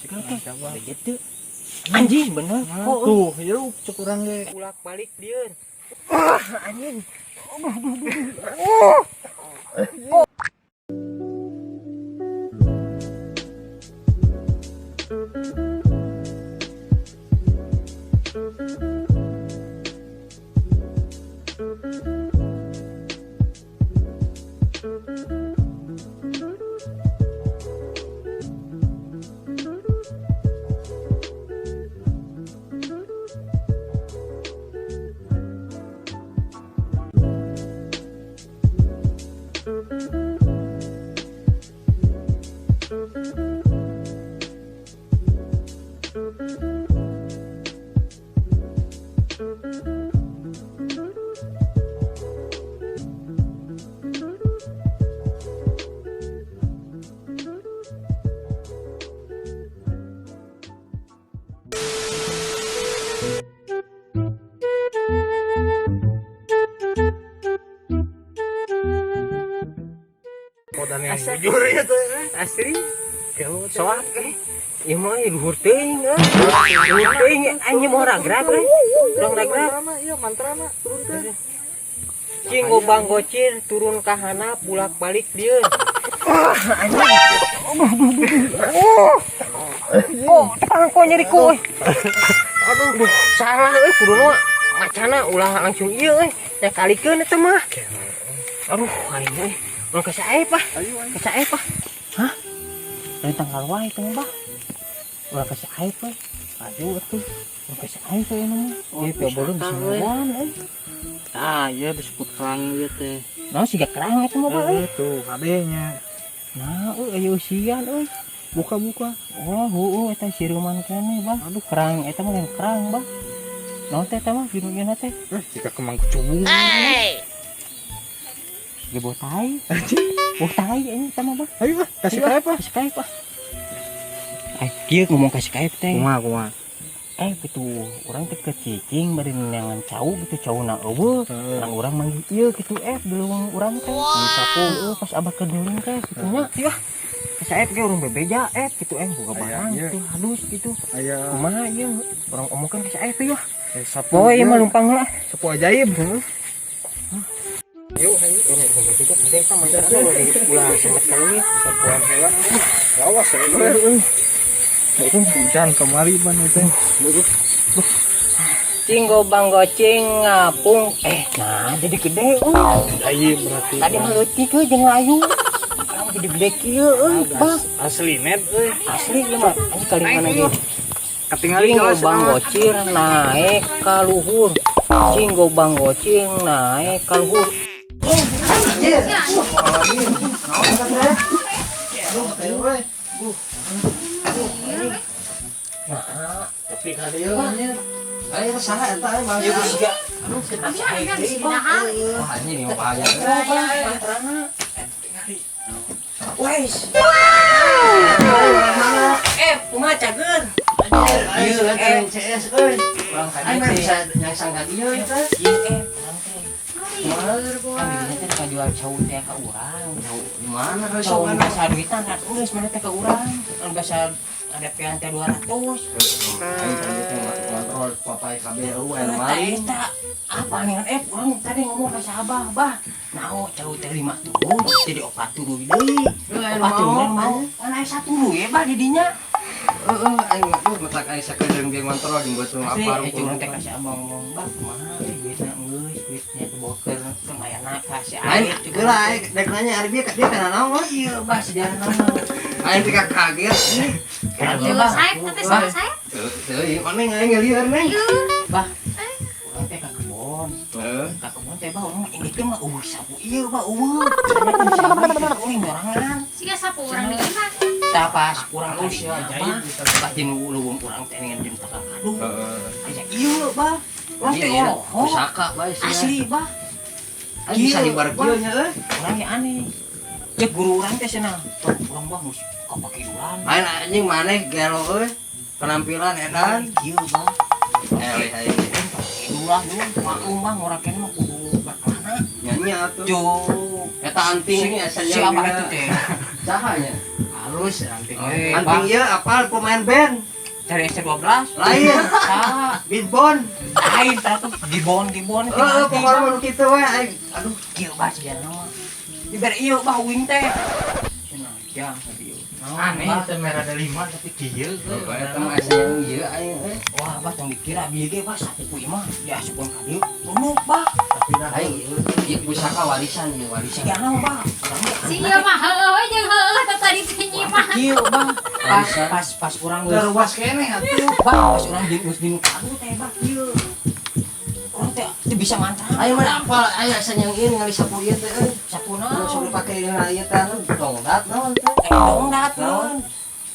Coba. Gitu. Anjing bener. Oh, Tuh, hirup cek urang ge. Ulak balik lieur. Ah, anjing. Kodan yang jujur ya teh. Asli. Gelo teh. Soak eh. Ieu mah luhur teuing eh. Luhur teuing anjing mau ragrag eh. Urang ragrag. Mantrana, iya mantrana turunkeun. Cing gobang gocir turun ka handap bulak-balik lieur. Ah, anjing. Oh, tepang kok nyeri ku euy. Aduh, salah euy kuduna macana ulah langsung ieu euy. Teh kalikeun eta mah. Aduh, aing euy. Ulah ka saep ah. Ayo ayo. Ka saep ah. Hah? Lain tanggal wae teh bah. Ulah ka saep euy. Aduh atuh. Ulah ka saep euy nu. Ieu teh belum bisa ngelawan euy. Ah, iya disebut kerang ieu teh. Nah, siga kerang eta mah bah euy. Tuh, kabehnya. Nah, euy aya usian euy. Buka-buka. Oh, heueuh eta siruman keneh bah. Aduh, kerang eta mah lain kerang bah. Naon teh eta mah dinu ieu teh? Eh, jika kemang kecubung. Ge bau tai. Bau tai anjing eta mah bah. Ayo ah, kasih Ayo, ah. kaep ah. Kasih kaep ah. Eh, kieu ngomong kasih kaep teh. Kumaha kumaha. Eh, gitu urang teh ke cicing bari neangan cau gitu cauna eueuh. Heeh. Urang urang manggil ieu gitu di leuweung urang teh. Sapu. Heeh, pas abah ke deuling teh kitu nya. Ieu ah. Kasih aep ge urang bebeja ep gitu boga Aya, barang ieu. gitu halus gitu. Aya. Kumaha ieu urang omongkeun kasih aep ieu ah. Eh, sapu. Poe ieu mah lumpang heula. Sapu ajaib. Heeh. Yuk, ayo. Ulah sama sekali. Sapuan heula. Lawas ya. Hujan kemari ban itu. Cing gobang gocing ngapung. Eh, nah jadi gede euy. Ajaib berarti. Tadi mah leutik euy jeung layu. Sekarang jadi gede kieu euy, Bang. Asli net euy. Asli ieu mah anjing kali mana ge. Katingali Cing jelas. gobang gocir naik ka luhur. Cing gobang gocing naik ka luhur. Nah, Tapi ka dieu anjir. Ayo saha eta euy ieu geus siga. Wah anjing ini bahaya. Wais. Eh, kumaha cager? Ieu kan CS euy. Urang ka Aing mah dieu teh. bisa nyangsang ka dieu eta. Ieu urang teh. Kumaha Kan didinya teh kajual cau teh ka urang. Di mana heuh Cau sok nu basa duitan atuh geus mana teh ka urang. Anu basa ada pian teh 200. Aing tadi teh ngontrol papai kabeh eueuh anu Eta maling. eta apa nih urang tadi ngomong ka sahabah, bah. Naon cau teh 5 turun jadi 4 turun deui. Eueuh 4 turun mau kan aya 1 turun ya bah di dinya. Heeh aing mah duh metak aing sakedeung ge ngontrol jeung beuteung Asli, apa curang teh ka si abang ngomong, bah kumaha duitna geus, duitnya diboker lumayan ka si Aing Aip. heula aing dek nanya ari bieu ka dieu kana naon mah? Iya, bah sejarah nama. Aing teh kaget. Iya, bah. Bah. Teu ieu mana aing ngelieur neng. Bah. Urang teh ka kebon. Heeh. Ka kebon teh bah urang ini teh mah eueuh sapu ieu bah eueuh. Ternyata si abang teh kuring sorangan. Siga sapu urang di imah. Tah pas urang Halus ka ya, dinya, ajaib bah. bisa. Bah jeung leuweung urang teh ngan jeung takal kadu. Heeh. Aya ieu bah. Urang teh Iya, olohok. pusaka bae sia. Asli bah. Aing bisa Ieu, hibar bah. kieu nya euy. Urang ge aneh. Cek guru urang teh cenah. Urang bah geus kapakiduran. Aing anjing maneh gelo euy. Penampilan edan. Kieu bah. Eleh aing. Kiduran dulu maklum bah ngorakeun mah kudu berkelana. Nyanyi atuh. Jo. Eta anting asa Si abah itu teh. Saha nya? Halus. Anting. Anting ieu apal pemain band. Cari S12. Lain. Saha? Bidbon. Lain tah tuh gibon gibon. Heeh, pokoknya mah nu kitu we aing. Aduh, Kieu bah sigana mah. Dibere ieu bah uing teh. Cenah jang tadi ieu. Aneh teh merah ada lima tapi kieu. eta mah asa yang ieu aing euy. Wah, bah tong dikira bieu ge bah sapupu ieu mah diasupkeun ka dieu. Tunuk bah. Tapi dah Aing ieu pusaka warisan ieu warisan. Sigana mah bah. Si ieu mah heueuh we jeung heueuh teh tadi teh nyimak. Kieu bah. Pas pas pas urang geus terwas keneh atuh. bah pas urang jeung geus dinu kadu teh bah kieu. Urang teh teu bisa mantra. Aing mah apal aya asa yang ieu ningali sapu ieu teh euy. Sapu Anu naon? sok dipake dina ieu teh anu dongdat naon teh. Eh dongdat naon?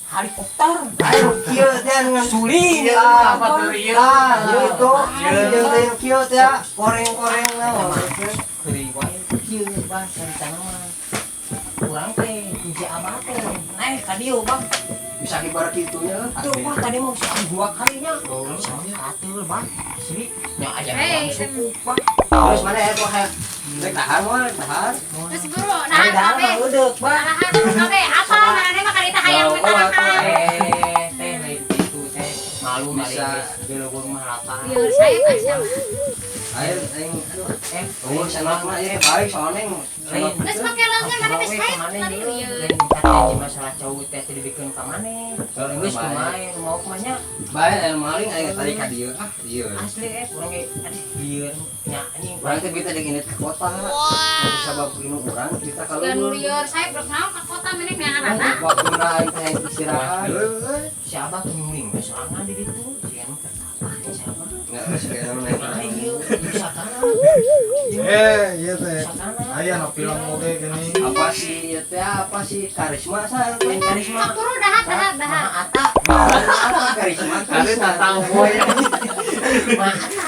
Helikopter. Ayo kieu teh anu ngan Suling. Iya, Apa tuh ieu? Ah, ieu itu jeung teh kieu teh koreng-koreng naon teh. Keuri wae kieu bah caritana mah. Urang teh hiji abah teh naik ka dieu bah. Bisa kibar kitu nya. Tuh bah tadi mau sekali dua kalinya. Oh. Sama katul bah. Asli nya aja Hey, urang suku bah. Terus mana ya tuh hayang rek dahar moal dahar. Terus guru Ari nah dahar kabeh. mah eudeuh bah. Nahan kabeh apa maneh mah karita hayang Oh, mitahan. Eh teh lain kitu teh malu Bisa. bisa di leuweung mah lapar. Lieur saya asa. Aing aing aduh. Eh, Oh, sangat mah ieu baik soalnya. Lain. Geus make leungeun maneh teh sae tadi lieur. Lain kata masalah cowok teh teu dibikeun ka maneh. Geus kumaha nu mau kumanya? Bae aya maling aing tadi ka dieu ah ieu. Asli urang ge aduh lieur nya anjing. Urang teh kita jeung indit ke kota. Wow. Sabab inu urang kita kalau Siga nu lieur sae brek naon ka kota maneh neanganana. Waktuna aing teh istirahat. Si abah tuh nyuling we sorangan di ditu. Si anu apa si abah? Enggak geus kayaknya naik. Ah ieu pusakana. Eh, ieu teh. Pusakana. Aya nu film oge gini. Apa sih ieu teh apa sih karisma sa Lain karisma. Sok guru dahar dahar dahar. Maha ata. Apa karisma? Kali tak tahu boy. Maha ata.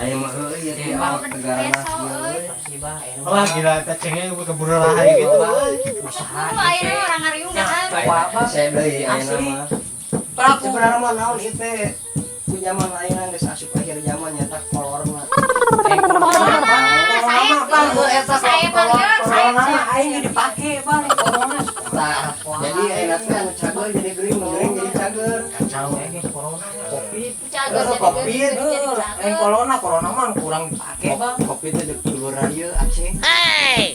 Aing mah heueuh ieu teh awak tegarana kieu euy. Pasti bah aya Wah, gila eta cengeng keburu lahai gitu. Usaha. Guru ayeuna orang ngariung dahar. Wah, bah. Saya deui ayeuna Asli. mah. Pelaku. Sebenarnya mah naon ieu teh ku zaman ayeuna geus asup akhir zaman nyata kolor mah. Corona sae. Bang, eta Sae mah lieur sae. Corona mah aing dipake bang corona. Tah, jadi ayeuna teh anu cager jadi geuring, nu geuring jadi cager. Kacau aing corona covid. Cager jadi Covid. jadi Aing cager. corona corona mah kurang dipake bang. Kopi teh deuk dulur ieu Aceh.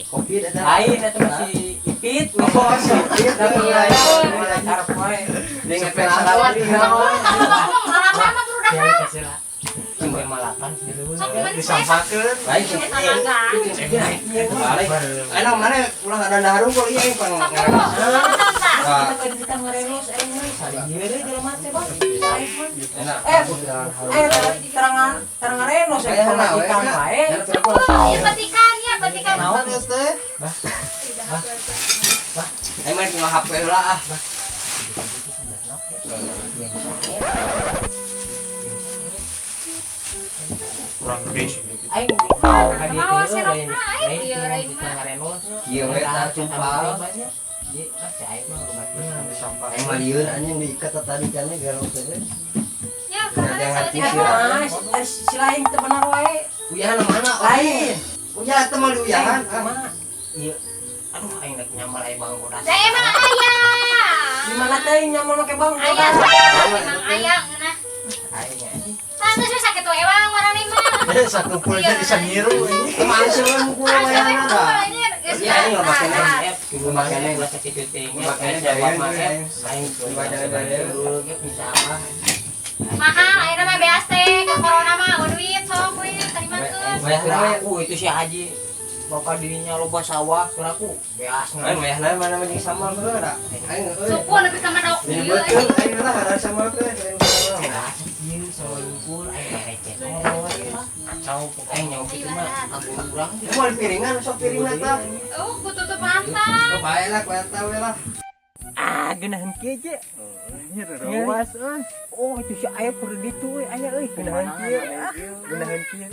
Kopi eta. Lain eta masih ipit. Oh, sipit Iya, iya. karep wae. Jeung ngepel salawat. Ngomong lama mah guru dahar. Cuma 58 sih dulu. Sok maneh sae. Disampakeun. Lain sih. Eta naga. Balik. Ayeuna mana ulah ada dahar unggul ieu aing pang. Sok guru. Nonton tah. Nah, Kita tadi kita ngarenos aing mah salieu deui jelema teh bang. Sae mah. enak. Eh, terangan terangan renos aing pamajikan wae. Ieu petikan ya petikan. Naon? Teh. Aing mah tinggal HP heula ah. Kurang gede sih gitu. Aing ka dieu Mawa teh serokna lain aing lain lieur aing kita mah. ngarenos. Kieu we tah cumpal. Di ah si aing mah obatna. Disampakeun. Aing mah lieur anjing diikat tadi kana garong teh. Ya kemana Jangan saeutik hati mah. sih. Si lain teu benar wae. Uyahan mana? Lain. Uyahan teh mah diuyahan. Kumaha? Ieu aduh aing rek nyamal aya bang bodas. Da emang aya. Di mana teh nyamal make bang Aya bodas? emang aya ngeunah. Aing nya. Tah geus we sakitu ewang marane mah. Eh, sakumpul aja bisa ngiru ini. Kumaha seueun ku Asa we wayahna. kumpul anjir. Geus Iya, aing loba keneh. Makanya ulah sakitu teh nya. Makanya jawab mah dari- aing Makanya dari- bisa apa? Mahal ayeuna mah beas teh ke corona mah eueuh duit sok we tarimakeun. Wayahna we. Aku itu si Haji bapak dirinya loba sawah kira aku beas Aing wayahna mana mah jeung sambal heueuh da. Aing euy. Suku nepi ka manok ieu Dibeutkeun anjing. aing lah ada sambal teh. Beas ieu sama nyungkul aing receh. Kacau Aing nyawa kitu mah aku urang. Moal piringan sok piringna tah. Oh, kututup mata. Oh, bae lah ku eta we lah. Ah, geunaheun kieu je. Ruas euy. Oh, itu si aya kudu ditu euy, aya euy geunaheun kieu. Geunaheun kieu.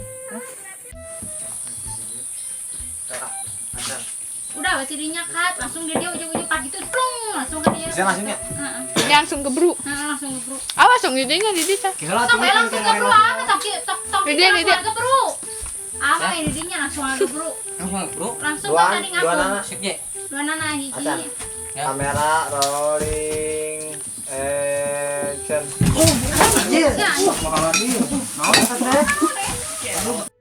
Udah we tidinya kat, langsung dia ujung-ujung pagi itu plung langsung ke dia. Bisa langsung ya? Heeh. Langsung gebru. Heeh, langsung gebru. Awas dong didinya di dia. Sok we langsung gebru ah, tok tok tok. Di dia, di dia. Langsung gebru. Apa ini dinya langsung gebru. Langsung bro. Langsung kan tadi Dua ngaku. nana. Sip je. Dua nana hiji. Acan. Ya. Kamera rolling, action. Anjir. Wah, bakal lagi. Naon eta teh?